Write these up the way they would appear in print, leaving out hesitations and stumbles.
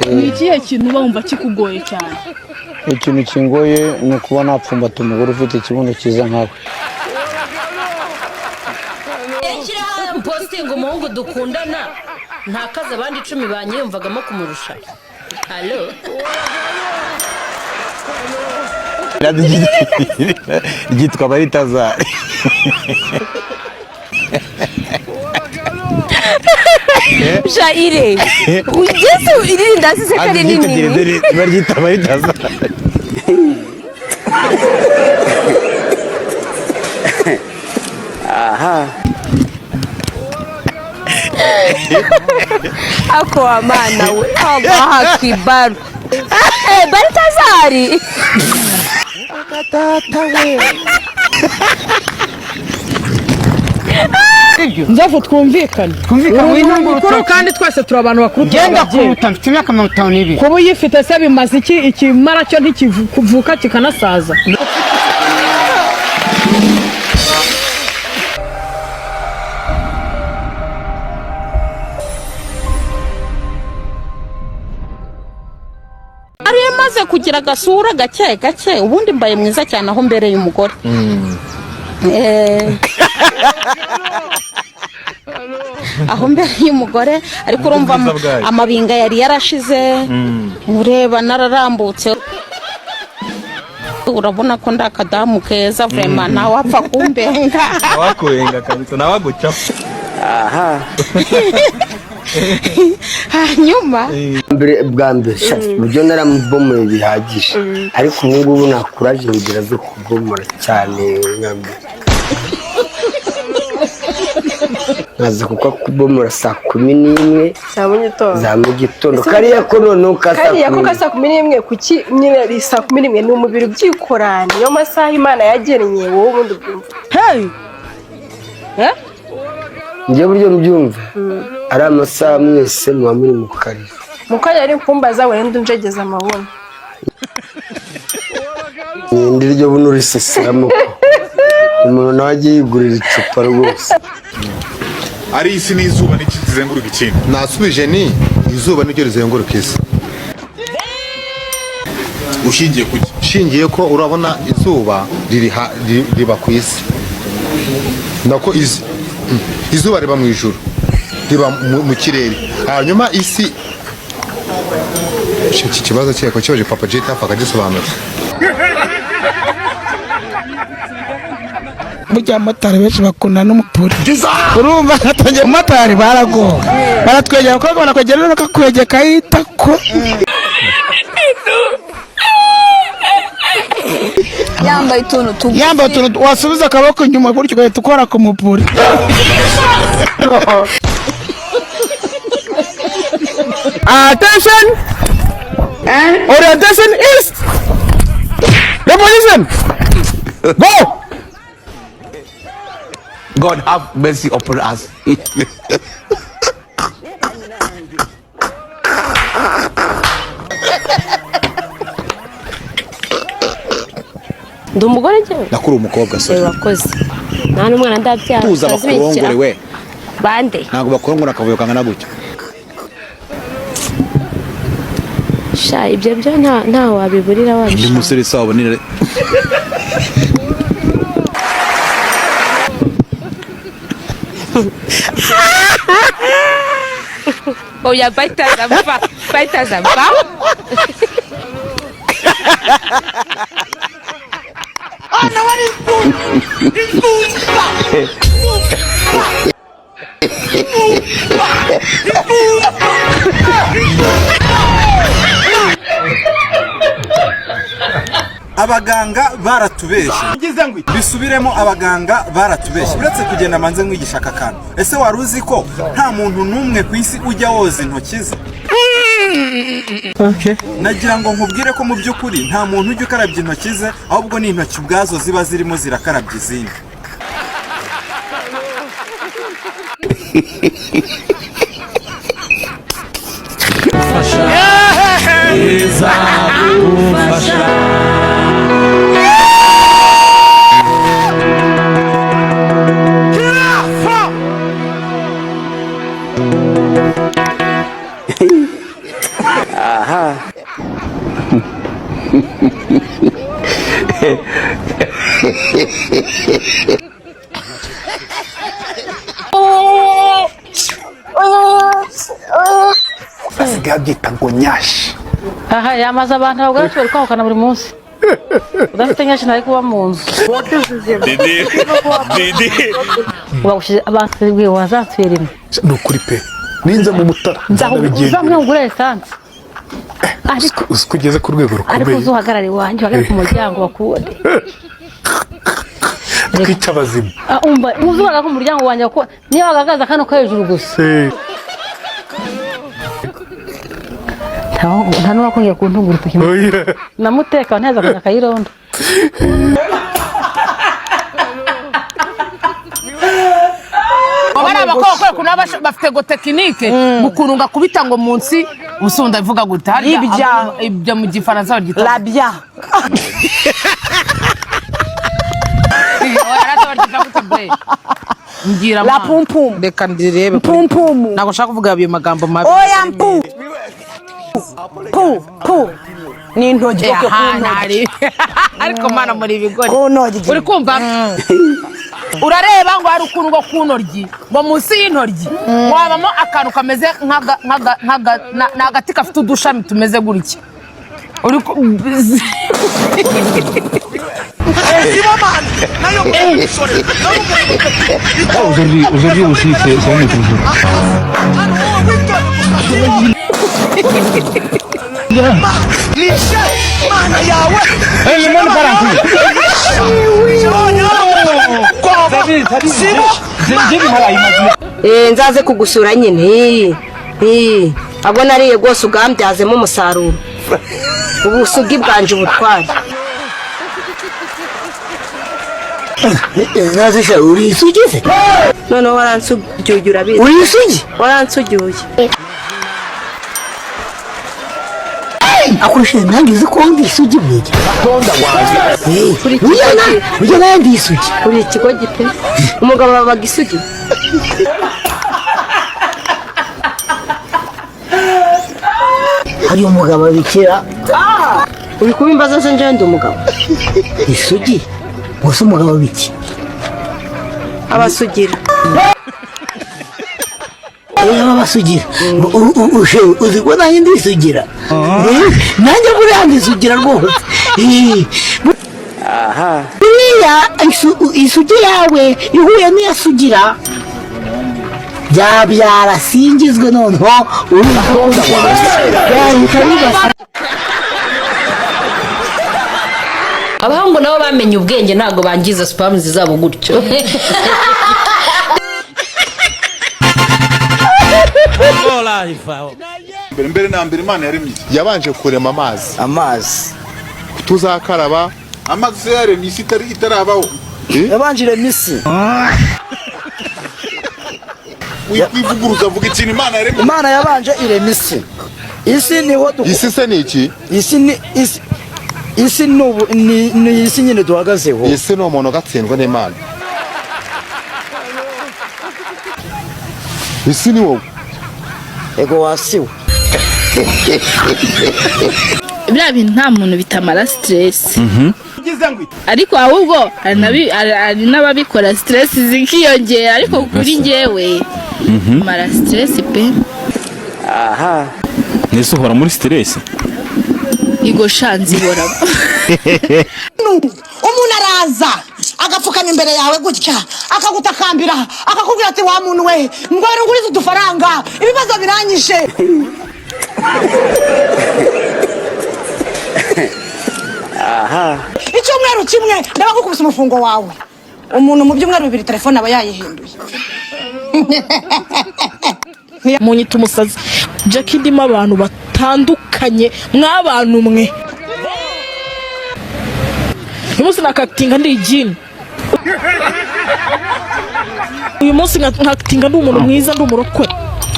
Ni ikihe kintu uba wumva kikugoye cyane? Ikintu kingoye ni ukuba napfumbata umugore ufite ikibuno cyiza nkawe. Shyira positingi umuhungu dukundana ntakaze, abandi 10 banyiyumvagamo kumurusha. Alo? Ryitwa Baritazari. Jaire ugeze irindazi se kari nini? Baryita Baritazari. Ako wamana we, Allahu akibaru. Eh, Baritazari. Nzovu, twumvikane. Twumvikane. Uri umuntu Wintanga mukuru urutoki. kandi twese turi abantu bakuru, turi Genda ababyeyi. kuruta, mfite imyaka 52. Kuba uyifite se bimaze iki? Ikimara cyo ntikivuka kikanasaza. Ariyo maze kugira agasura gake gake, ubundi mbaye mwiza cyane aho mbereye umugore. Aho mbereye umugore, ariko urumva amabinga yari yarashize, ureba nararambutse, urabona ko ndi akadamu keza vraiment, ntawe wapfa kumbenga. Wakurenga kabisa nawe agucaho. Hanyuma Mbere bwa mbere sha, uburyo naramubomoye bihagije, ariko ubu ngubu nakuraje inzira zo kubomora cyane nka mbere, nkaza kuko kubomora saa 11 za mu gitondo. Za mu gitondo, kariya ko noneho ka saa Kariya ko kumi. ka saa 11, kuki nyine ari saa 11? Ni umubiri ubyikora, niyo masaha Imana yagennye. Wowe ubundi ubyumva? Hey! Eh? Njye buryo mbyumva ari amasaha mwese muba muri mu kariro. Mu kanya ari kumbaza wenda unjegeza amabuno. Nindi ryo buno uriseseramo ko umuntu nawe ajye yigurira icupa rwose. Ari isi n'izuba, n'iki kizenguruka ikindi? Nasubije ni izuba niryo rizenguruka isi. Ushingiye ku ki? Nshingiye ko urabona izuba riri riba ku isi, nako izuba riba mu ijuru, riba mu kirere, hanyuma isi. Iki kibazo cyeko kibaje Papa Jita akagisobanura. Burya abamotari benshi bakunda n'umupuri, urumva nkatangiye umumotari baragowe, baratwegera, abakobwa barakwegera noneho bakakwegeka yitako. Yambaye utuntu tugufi. Yambaye utuntu, wasubiza akaboko inyuma gutyo ugahita ukora ku mupuri. Attention, orientation east, reposition, go. God have mercy upon us. Ndi umugore njyewe. Nakuri umukobwa se. Urakoze, nta n'umwana ndabyara. Tuza. Utazi ibikira. Bakurongore we. Bande? Ntabwo bakurongora akavuyo kangana gutyo. Sha, ibyo byo nta wabiburira. Undi Wabishaka. musore sawa bonere. Oya, Baltazar va, Baltazar va. Abaganga baratubeshye, bisubiremo, abaganga baratubeshye. Uretse kugenda manze nkwigisha aka kantu: ese wari uzi ko nta muntu n'umwe ku isi ujya woza intoki ze? Nagira ngo nkubwire ko mu by'ukuri nta muntu ujya ukarabya intoki ze, ahubwo ni intoki ubwazo ziba zirimo zirakarabya izindi. Izagufasha. Aha. Basigaye babyita ngo nyashi. Aha yamaze abantu abagore bari kwahukana buri munsi. Udafite nyashi ntari kuba mu nzu. Ubagushije abantu wazatwira rimwe. Ni ukuri pe, ninza mu Mutara nzanabigendera. Uzamwungura esanse. Ariko uzi ko ugeze ku rwego ariko rukomeye. uzuhagarare iwanjye, uhagarare ku muryango bakubone. Twica abazima. Ah, umva uzuhagarara ku muryango wanjye kuko niyo wagaragaza kano ko hejuru gusa. Nta n'uwakongera kuntunga urutoki. Namuteka nteza akajya akayironda. Bari abakobwa ukuntu baba bafite go tekinike mu kuntu ngakubita ngo munsi usunda ivuga gute harya? Ibya. Ibya mu Gifaransa baryita Labia. Mbwira. La pum pum. Reka ndirebe. Pum pum. Ntabwo nshaka kuvuga ayo magambo mabi. Oya, mpu. Pu pu. Ni intoki. Eh, Okay, aha, ku ntoki. ntari. Ariko mana, muri ibigori. Ku ntoryi. Uri kumva, urareba ngo hari ukuntu ngo ku ntoryi, ngo munsi y'intoryi wabamo akantu kameze ni agati gafite udushami tumeze gutya. Uri ku Aujourd'hui, aujourd'hui aussi, c'est un autre jour. Eh, le monde part en couille. J'ai du mal à imaginer. Eh, nzaze kugusura nyine. Eh, abo nariye rwose ugambyazemo umusaruro. Ubusugi bwanje ubutwari. Nazisha, uri isugi se? Noneho waransugiye, urabizi. Uri isugi? Waransugiye. Akurusha nanjye, uzi ko ndi isugi bwije? Uri Ujya nawe ndi isugi. Uri ikigo gipe. Umugabo wabaga isugi. Hari umugabo bikira. Uri kubimbaza se njyewe ndi umugabo? Isugi gusa, umugabo biki? Abasugira. Oya, basugira. Uzi ko nanjye ndisugira? Nanjye buriya ndisugira rwose. Buriya isugi yawe ihuye n'iyasugira byabyara singizwe, noneho byahita bibasa. Abahungu nabo bamenye ubwenge, ntabwo bangiza sperms zabo gutyo. Mbere mbere na mbere Imana yaremye iki? Yabanje kurema amazi. Amazi. Tuzakaraba. Amazi se yaremye isi itari itarabaho? Yabanje irema isi. Wikwivuguruza, avuga ikintu Imana yaremye. Imana yabanje irema isi. Isi niho Isi se ni iki? Isi ni isi. Isi ni ubu ni isi nyine duhagazeho. Isi ni umuntu ugatsindwa n'Imana. Isi ni wowe. Ego wasiwe. Biriya bintu nta muntu bitamara stress, ariko ahubwo hari n'ababikora stress zikiyongera, ariko kuri njyewe mara stress pe. Aha. Nese uhora muri stress? Igo shanzi ihoramo. Umuntu araza agapfukama imbere yawe gutya, akagutakambira, akakubwira ati: "Wa muntu we, ngwino ungurize udufaranga, ibibazo biranyishe." Aha. Icyumweru kimwe ndaba gukubise umufungo wawe. Umuntu mu byumweru 2 telefone aba yayihinduye. Munyita umusazi Jackie, ndimo abantu batandukanye mw'abantu mwe. Uyu munsi nakakitinga ndi ijini, uyu munsi nkakitinga ndi umuntu mwiza, ndi umurokore,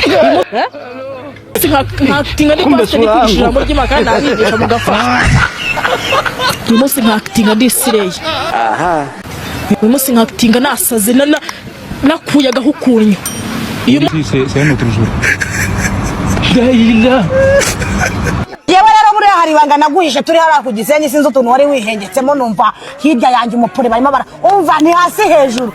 uyu munsi nkakitinga ndi pasiteri, ndi kwigisha ijambo ry'Imana kandi nabigisha mugafasha, uyu munsi nkakitinga ndi isireyi, Aha. uyu munsi nkakitinga nasaze nakuye agahukunyo. C'est un autre jour. Ibanga naguhishe turi hariya ku Gisenyi, sinzi utuntu wari wihengetsemo. Numva hirya yanjye umupure barimo bara umva ni hasi hejuru.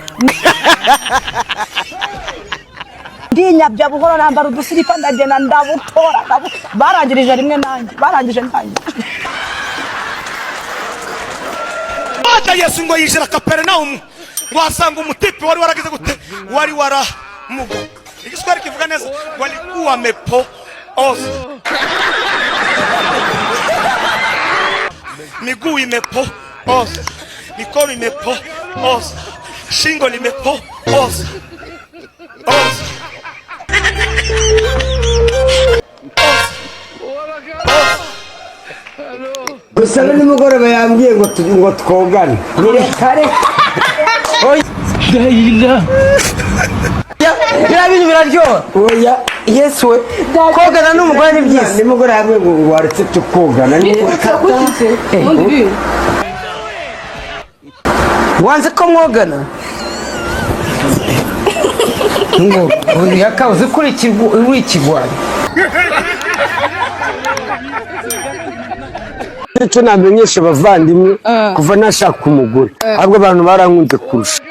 Ndinyabya buhoro, nambara udusiripa, ndagenda ndabutora. Barangirije rimwe nanjye, barangije ntangiye. Baja Yesu ngo yinjira Kaperinawumu, ngo asanga umutipe wari waragize gute? Wari waramuga. Igiswahili kivuga neza, walikuwa mepooza, miguu imepooza, mikono imepooza, shingo limepooza oza. Gusa na nimugoroba yambwiye ngo twogane. Reka reka. Biriya bintu biraryoha. Oya. Yesu we, kogana n'umugore ni byiza. Nimugoroba yambwiye ngo waretse tukogana. Wanze ko mwogana ngo yaka uzi ko uri ikigwari. Icyo namenyesha abavandimwe, kuva nashaka umugore, ahubwo abantu barankunze kurusha.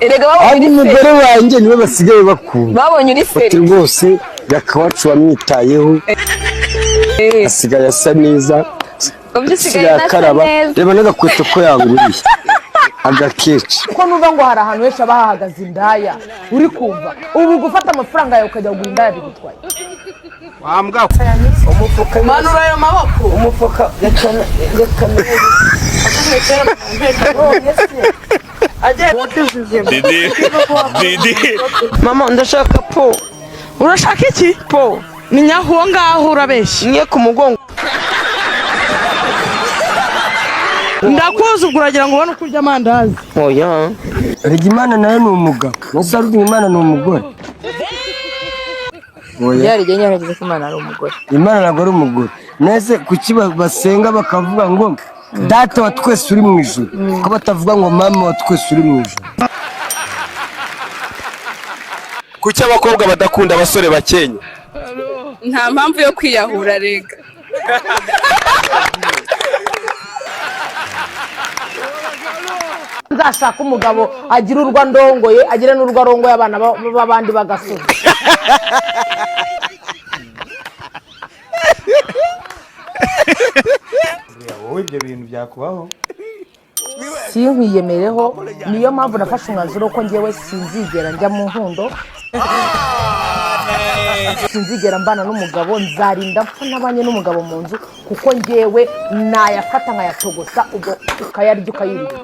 Erega babonye Ahubwo uri umugore seri. wanjye niwe basigaye bakunda. Babonye uri Bati seri. rwose yakawacu wamwitayeho, asigaye asa neza. Ubwo usigaye Asigaye unasa akaraba. neza. Reba n'agakweto ko yanguriye, agakeci. Ko numva ngo hari ahantu henshi haba hahagaze indaya, uri kumva ubu gufata amafaranga yawe ukajya kugura indaya bigutwaye? Wambwa umufuka. Manura ayo maboko. Umufuka reka reka. Didi, Didi. Mama, ndashaka po. Urashaka iki? Po. Ni nyaho ngaho urabeshya. Nye ku mugongo. Ndakuzi, ubwo uragira ngo ubone uko urya amandazi. Oya. Erega Imana nayo ni umugabo, nese ariko Imana ni umugore? Oya. Byari igihe nyine ko Imana ari umugore. Imana ntabwo ari umugore. Nese kuki basenga bakavuga ngo data wa twese uri mu ijuru, ko batavuga ngo mama wa twese uri mu ijuru? Kuki abakobwa badakunda abasore bakenya? Nta mpamvu yo kwiyahura rega. Nzashaka umugabo agira urwo ndongoye, agira n'urwo arongoye, abana b'abandi b'agasozi. Wowe ibyo bintu byakubaho? Sinkwiyemereho, niyo mpamvu nafashe umwanzuro ko ngewe sinzigera njya mu nkundo, sinzigera mbana n'umugabo, nzarinda mpfa nabanye n'umugabo mu nzu, kuko ngewe nayafata nkayatogosa, ubwo ukayarya ukayirira.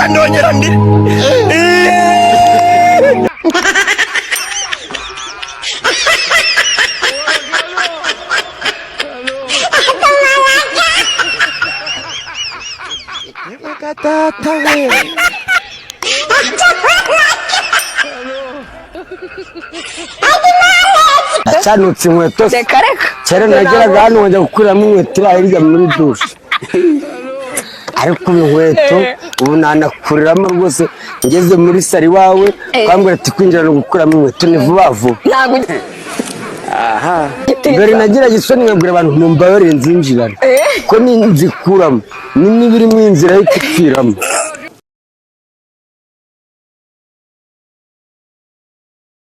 Ndongera ndi. Data we. Acanutse inkweto se. Reka reka. Kera nageraga hano nkajya gukuramo inkweto iri hirya muri dushe, ariko ubu inkweto ubu nanakuriramo rwose. Ngeze muri sari iwawe, kwambwira ati kwinjira no gukuramo inkweto ni vuba vuba. Ntabwo. Aha mbere nagiraga isoni, nkabwira abantu mumbabarire nzinjirane, ko ninzikuramo ni niba iri mu inzira yo gupfiramo.